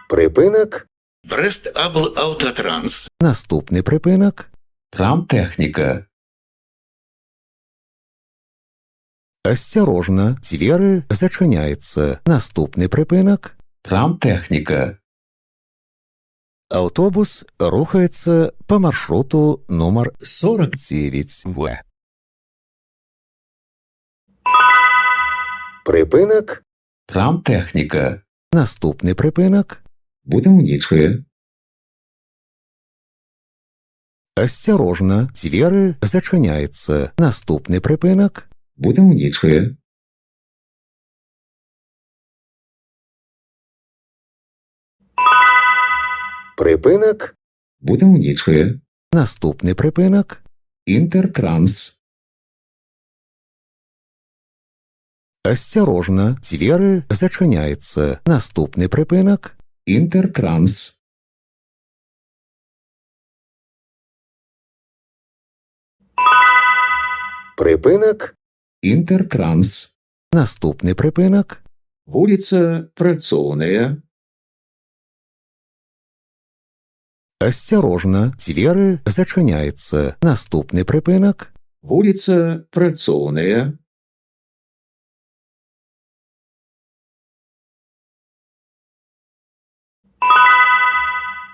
Прыпынак. Брэст-Аблаўтатранс. Наступны прыпынак. Прамтэхніка. Асцярожна, дзверы зачыняюцца. Наступны прыпынак. Прамтэхніка. Аўтобус рухаецца па маршруту нумар 49. 49В. Прыпынак. Прамтэхніка. Наступны прыпынак. Будаўнічая. Асцярожна, дзверы зачыняюцца. Наступны прыпынак. Будаўнічая. Прыпынак. Будаўнічая. Наступны прыпынак. Інтэртранс. Асцярожна, дзверы зачыняюцца. Наступны прыпынак. Інтэртранс. Прыпынак. Інтэртранс. Наступны прыпынак. Вуліца Працоўная. Асцярожна, дзверы зачыняюцца. Наступны прыпынак. Вуліца Працоўная.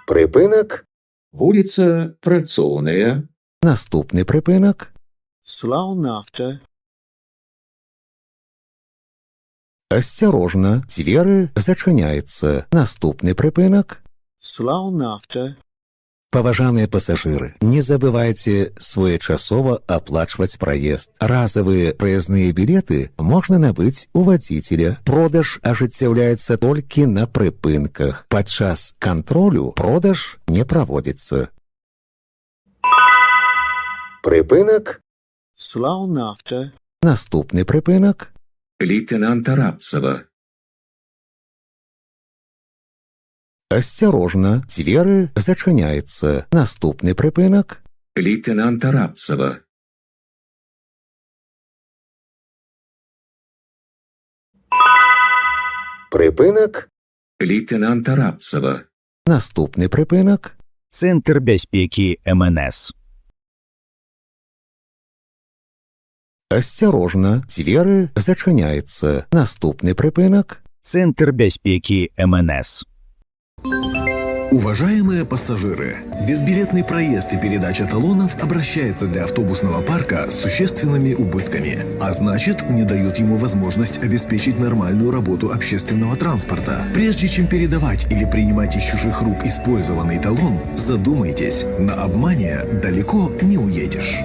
Прыпынак. Вуліца Працоўная. Наступны прыпынак. Слаўнафта. Асцярожна, дзверы зачыняюцца. Наступны прыпынак. Слаўнафта. Паважаныя пасажыры, не забывайце своечасова аплачваць праезд. Разавыя праязныя білеты можна набыць у вадзіцеля. Продаж ажыццяўляецца толькі на прыпынках. Падчас кантролю продаж не праводзіцца. Прыпынак. Слаўнафта. Наступны прыпынак. Лейтенанта Рабцева. Асцярожна, дзверы зачыняюцца. Наступны прыпынак. Лейтенанта Рабцева. Прыпынак. Лейтенанта Рабцева. Наступны прыпынак. Цэнтр бяспекі МНС. Асцярожна, дзверы зачыняюцца. Наступны прыпынак. Цэнтр бяспекі МНС. Уважаемые пассажиры, безбилетный проезд и передача талонов обращается для автобусного парка с существенными убытками, а значит, не дают ему возможность обеспечить нормальную работу общественного транспорта. Прежде чем передавать или принимать из чужих рук использованный талон, задумайтесь, на обмане далеко не уедешь.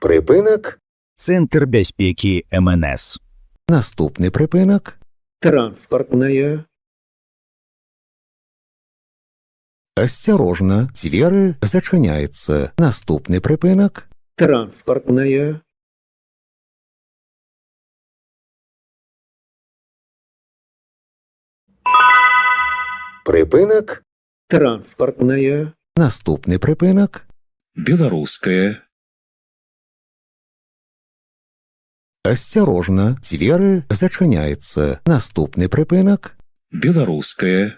Прыпынак. Цэнтр бяспекі МНС. Наступны прыпынак. Транспартная. Асцярожна, дзверы зачыняюцца. Наступны прыпынак. Транспартная. Прыпынак. Транспартная. Наступны прыпынак. Беларуская. Асцярожна, дзверы зачыняюцца. Наступны прыпынак. Беларуская.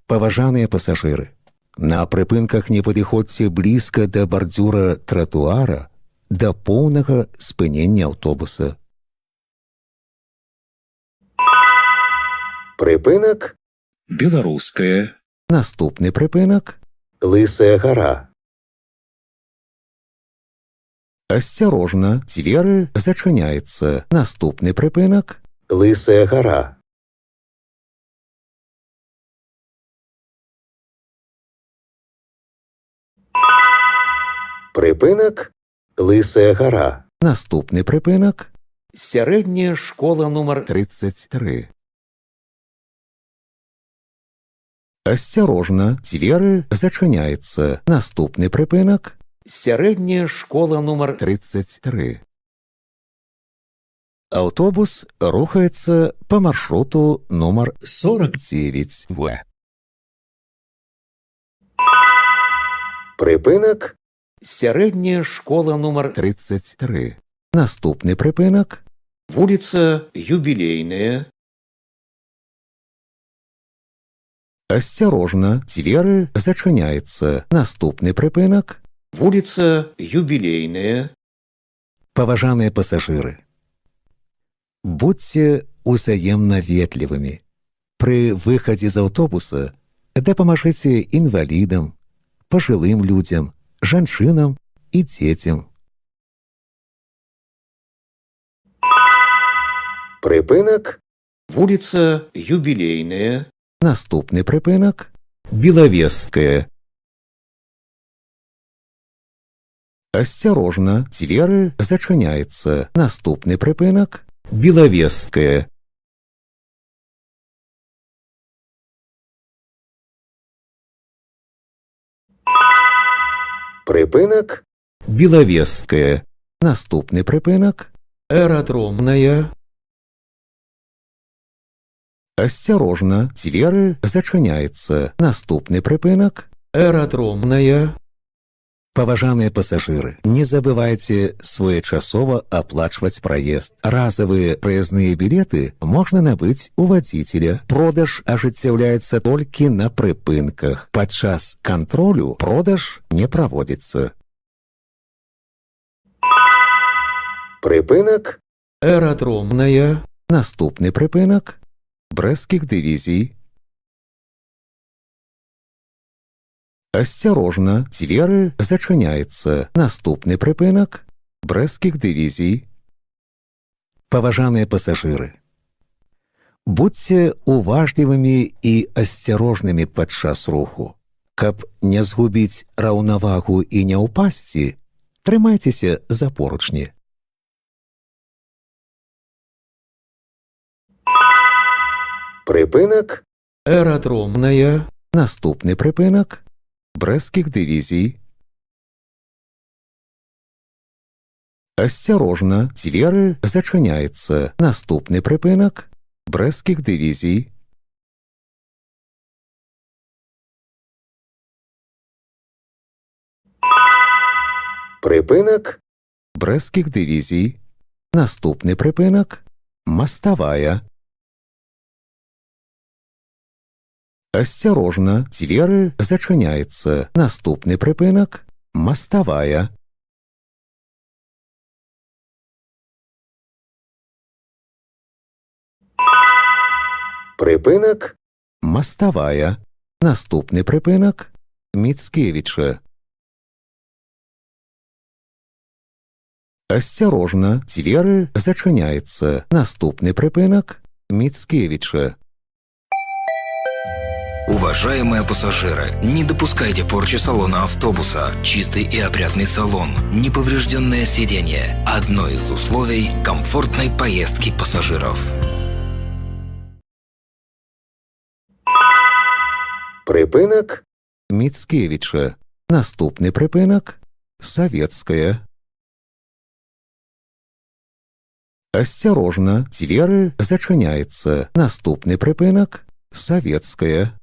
Паважаныя пасажыры, на прыпынках не падыходзьце блізка да бардзюра тратуара да поўнага спынення аўтобуса. Прыпынак. Беларуская. Наступны прыпынак. Лысая гара. Асцярожна, дзверы зачыняюцца. Наступны прыпынак. Лысая гара. Прыпынак. Лысая гара. Наступны прыпынак. Сярэдняя школа нумар 33. Асцярожна, дзверы зачыняюцца. Наступны прыпынак. Сярэдняя школа нумар 33. Аўтобус рухаецца па маршруту нумар 49. 9В. Прыпынак. Сярэдняя школа нумар 33. Наступны прыпынак. Вуліца Юбілейная. Асцярожна, дзверы зачыняюцца. Наступны прыпынак. Вуліца Юбілейная. Паважаныя пасажыры, будзьце узаемна ветлівымі. Пры выхадзе з аўтобуса дапамажыце інвалідам, пажылым людзям, жанчынам і дзецям. Прыпынак. Вуліца Юбілейная. Наступны прыпынак Белавежская. Асцярожна, дзверы зачыняюцца. Наступны прыпынак Белавежская. Прыпынак. Белавежская. Наступны прыпынак Аэрадромная. Асцярожна, дзверы зачыняюцца. Наступны прыпынак Аэрадромная. Паважаныя пасажыры, не забывайце своечасова аплачваць праезд. Разавыя праезныя білеты можна набыць у вадзіцеля. Продаж ажыццяўляецца толькі на прыпынках. Падчас кантролю продаж не праводзіцца. Прыпынак. Аэрадромная. Наступны прыпынак Брэсцкіх дывізій. Асцярожна, дзверы зачыняюцца. Наступны прыпынак Брэсцкіх дывізій. Паважаныя пасажыры, будзьце уважлівымі і асцярожнымі падчас руху. Каб не згубіць раўнавагу і не ўпасці, трымайцеся за поручні. Прыпынак. Аэрадромная. Наступны прыпынак Брэсцкіх дывізій. Асцярожна, дзверы зачыняюцца. Наступны прыпынак Брэсцкіх дывізій. Прыпынак. Брэсцкіх дывізій. Наступны прыпынак Маставая. Асцярожна, дзверы зачыняюцца. Наступны прыпынак Маставая. Прыпынак. Маставая. Наступны прыпынак Міцкевіча. Асцярожна, дзверы зачыняюцца. Наступны прыпынак Міцкевіча. Уважаемые пассажиры, не допускайте порчи салона автобуса. Чистый и опрятный салон, неповрежденное сиденье – одно из условий комфортной поездки пассажиров. Прыпынак. Міцкевіча. Наступны прыпынак Савецкая. Асцярожна, дзверы зачыняюцца. Наступны прыпынак Савецкая.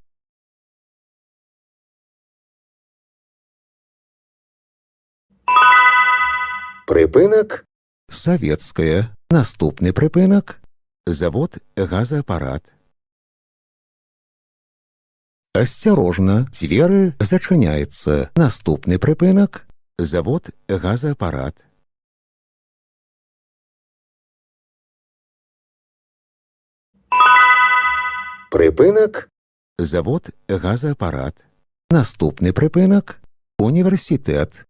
Прыпынак. Савецкая. Наступны прыпынак Завод «Газоаппарат». Асцярожна, дзверы зачыняюцца. Наступны прыпынак Завод «Газоаппарат». Прыпынак. Завод «Газоаппарат». Наступны прыпынак Універсітэт.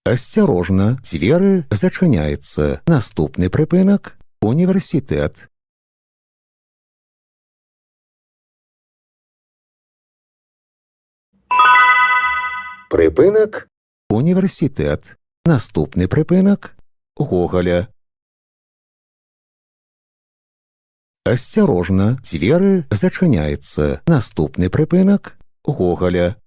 Асцярожна, дзверы зачыняюцца. Наступны прыпынак Універсітэт. Прыпынак. Універсітэт. Наступны прыпынак Гогаля. Асцярожна, дзверы зачыняюцца. Наступны прыпынак Гогаля.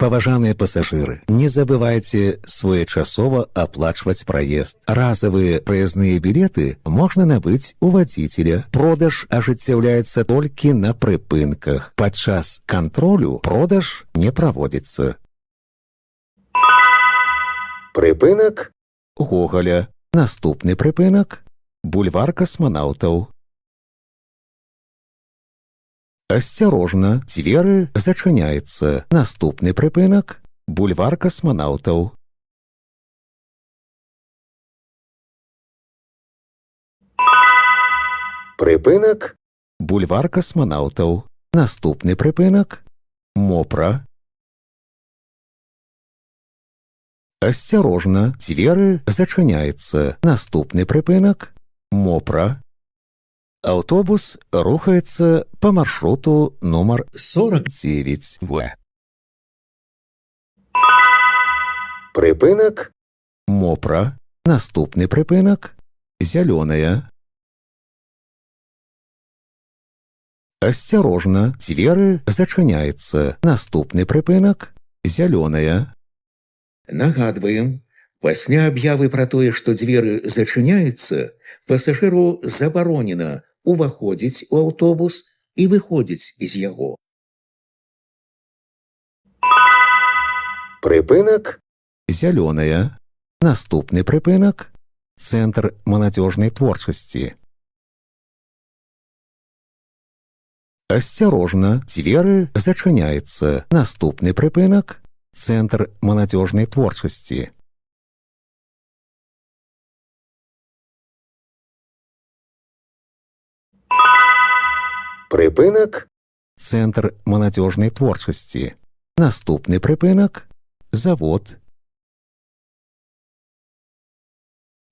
Паважаныя пасажыры, не забывайце своечасова аплачваць праезд. Разавыя праезныя білеты можна набыць у вадзіцеля. Продаж ажыццяўляецца толькі на прыпынках. Падчас кантролю продаж не праводзіцца. Прыпынак. Гогаля. Наступны прыпынак бульвар Касманаўтаў. Асцярожна, дзверы зачыняюцца. Наступны прыпынак бульвар Касманаўтаў. Прыпынак бульвар Касманаўтаў. Наступны прыпынак Мопра. Асцярожна, дзверы зачыняюцца. Наступны прыпынак Мопра. Аўтобус рухаецца па маршруту нумар 49 В. Прыпынак Мопра. Наступны прыпынак Зялёная. Асцярожна, дзверы зачыняюцца. Наступны прыпынак Зялёная. Нагадваем, пасля аб'явы пра тое, што дзверы зачыняюцца, пасажыру забаронена ўваходзіць у аўтобус і выходзіць з яго. Прыпынак Зялёная. Наступны прыпынак Цэнтр маладзёжнай творчасці. Асцярожна, дзверы зачыняюцца. Наступны прыпынак Цэнтр маладзёжнай творчасці. Прыпынак Цэнтр маладзёжнай творчасці. Наступны прыпынак завод.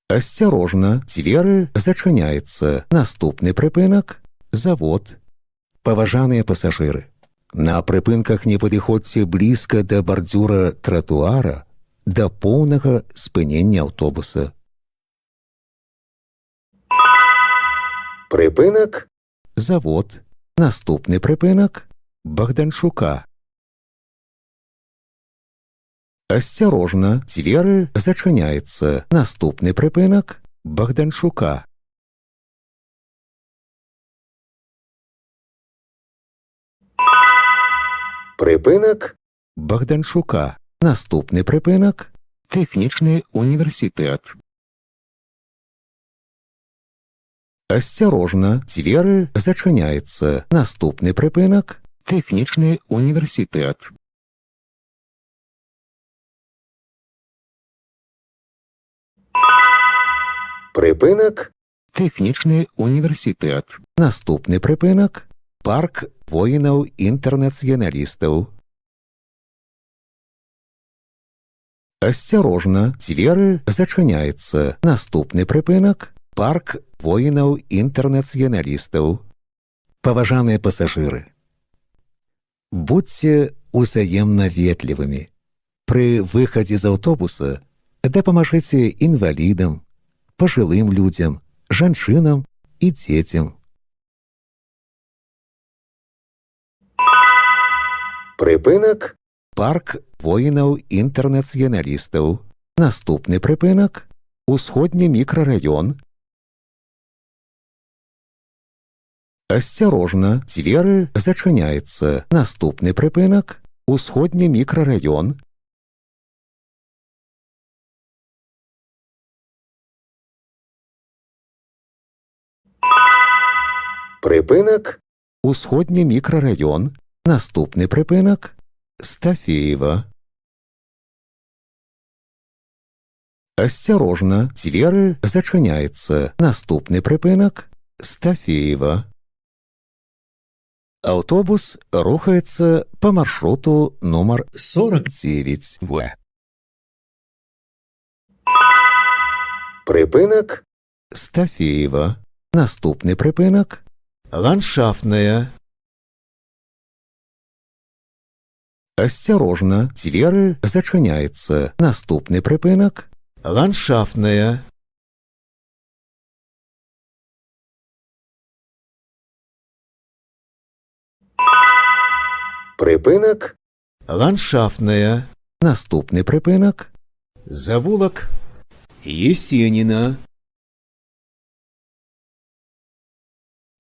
Асцярожна, дзверы зачыняюцца. Наступны прыпынак завод. Паважаныя пасажыры, на прыпынках не падыходзьце блізка да бардзюра тратуара да поўнага спынення аўтобуса. Прыпынак завод. Наступны прыпынак Багданчука. Асцярожна, дзверы зачыняюцца. Наступны прыпынак Багданчука. Прыпынак Багданчука. Наступны прыпынак Тэхнічны універсітэт. Асцярожна, дзверы зачыняюцца. Наступны прыпынак Тэхнічны універсітэт. Прыпынак Тэхнічны універсітэт. Наступны прыпынак парк воінаў-інтэрнацыяналістаў. Асцярожна, дзверы зачыняюцца. Наступны прыпынак парк воінаў-інтэрнацыяналістаў. Паважаныя пасажыры, будзьце узаемна ветлівымі. Пры выхадзе з аўтобуса дапамажыце інвалідам, пажылым людзям, жанчынам і дзецям. Прыпынак парк воінаў-інтэрнацыяналістаў. Наступны прыпынак усходні мікрараён. Асцярожна, дзверы зачыняюцца. Наступны прыпынак усходні мікрараён. Прыпынак усходні мікрараён. Наступны прыпынак Стафеева. Асцярожна, дзверы зачыняюцца. Наступны прыпынак Стафеева. Аўтобус рухаецца па маршруту нумар 49 В. Прыпынак Стафеева. Наступны прыпынак Ландшафтная. Асцярожна, дзверы зачыняюцца. Наступны прыпынак Ландшафтная. Прыпынак Ландшафтная. Наступны прыпынак завулак Есеніна.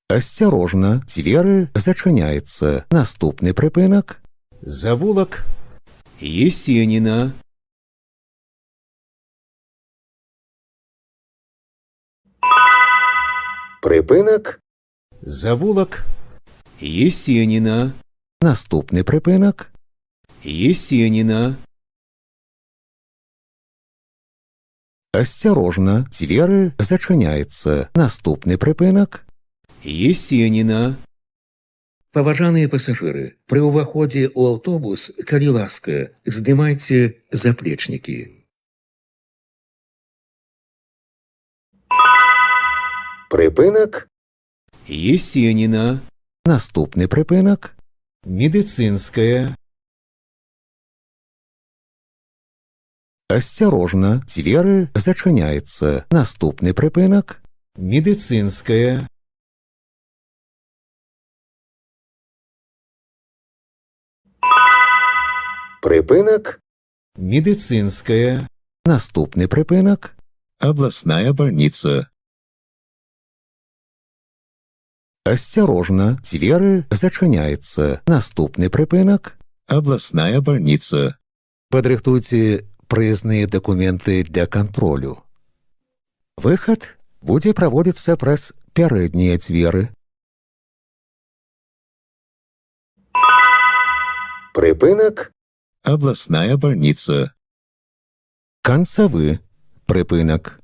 Асцярожна, дзверы зачыняюцца. Наступны прыпынак завулак Есеніна. Прыпынак. Завулак Есеніна. Наступны прыпынак. Есеніна. Асцярожна, дзверы зачыняюцца. Наступны прыпынак. Есеніна. Паважаныя пасажыры, пры ўваходзе ў аўтобус, калі ласка, здымайце заплечнікі. Прыпынак. Есеніна. Наступны прыпынак. Медыцынская. Асцярожна, дзверы зачыняюцца. Наступны прыпынак. Медыцынская. Прыпынак. Медыцынская. Наступны прыпынак. Областная больница. Асцярожна, дзверы зачыняюцца. Наступны прыпынак. Областная больница. Падрыхтуйце праязныя дакументы для кантролю. Выхад будзе праводзіцца праз пярэднія дзверы. Прыпынак. Областная больница. Канцавы прыпынак.